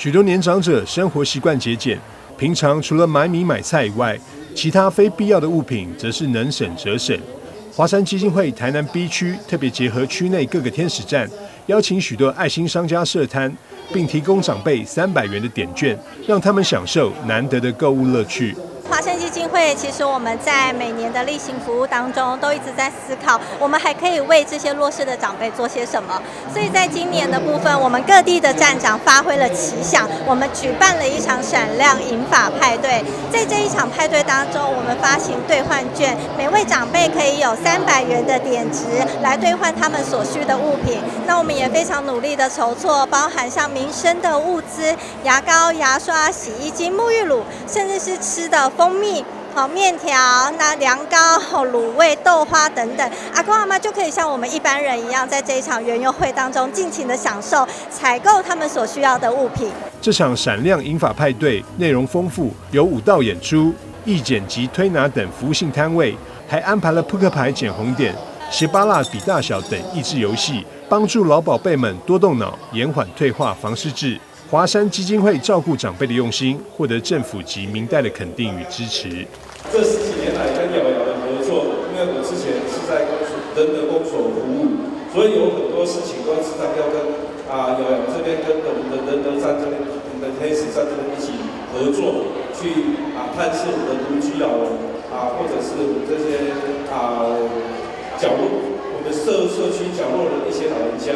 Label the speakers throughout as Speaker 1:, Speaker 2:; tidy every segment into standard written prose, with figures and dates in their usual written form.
Speaker 1: 許多年長者生活習慣節儉，平常除了買米買菜以外，其他非必要的物品則是能省則省。華山基金會台南 B 區特別結合區內各個天使站，邀請許多愛心商家設攤，並提供長輩300元的點券，讓他們享受難得的購物樂趣。
Speaker 2: 華山基金會其實我們在每年的例行服務當中，都一直在思考，我們還可以為這些弱勢的長輩做些什麼。所以在今年的部分，我們各地的站長發揮了奇想，我們舉辦了一場閃亮銀髮派對。在這一場派對當中，我們發行兌換券，每位長輩可以有300元的點值來兌換他們所需的物品。那我們也非常努力的籌措，包含像民生的物資、牙膏、牙刷、洗衣精、沐浴乳，甚至是吃的蜂蜜、好麵條、那涼糕、好滷味、豆花等等，阿公阿嬤就可以像我們一般人一樣，在這一場園遊會當中盡情的享受採購他們所需要的物品。
Speaker 1: 這場閃亮銀髮派對內容豐富，有舞蹈演出、義剪及推拿等服務性攤位，還安排了撲克牌撿紅點、斜巴辣比大小等益智遊戲，幫助老寶貝們多動腦，延緩退化，防失智。華山基金會照顧長輩的用心，獲得政府及民代的肯定與支持。
Speaker 3: 這十幾年來跟瑤瑤的合作，因為我之前是在公所仁德公所服務，所以有很多事情都時常要跟瑤瑤這邊跟我們的仁德站這邊、我們的天使站這邊一起合作，去探視我們的獨居老人或者是我們這些角落，我們社區角落的一些老人家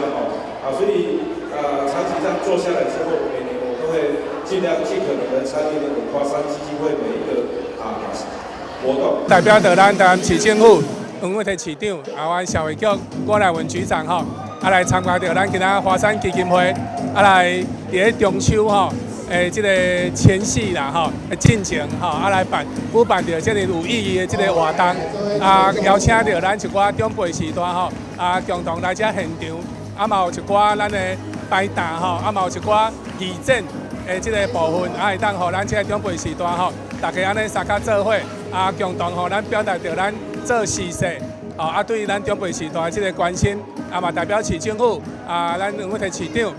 Speaker 3: 所以長期這樣做下來之後，每年我都會盡量盡可能的參與我們華山基金會每一個活動。
Speaker 4: 代表著咱台南市政府黃偉哲市長，阮社會局郭乃文局長吼，來參加著咱今仔華山基金會，來佇咧中秋吼，這個前夕啦吼，進前吼，來舉辦著這个有意義的這個活動，邀請著咱一寡長輩序大吼，共同來遮現場，嘛有一寡咱的擺檔吼，嘛有一寡義剪的這個部分，會當予咱這個長輩序大吼，大家按呢相佮做伙，共同予咱表達著咱做事勢，吼，對咱長輩序大這個關心，嘛代表市政府，咱黃偉哲市長，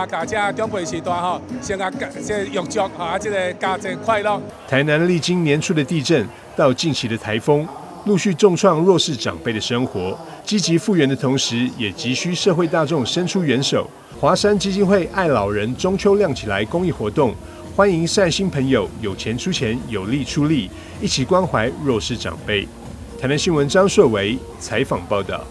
Speaker 4: 共這長輩序大吼，先共這個預祝吼，這個佳節快樂。
Speaker 1: 台南歷經年初的地震到近期的颱風，陸續重創弱勢長輩的生活，積極復原的同時，也急需社會大眾伸出援手。華山基金會愛老人中秋亮起來公益活動，歡迎善心朋友有錢出錢，有力出力，一起關懷弱勢長輩。台南新聞張碩維採訪報道。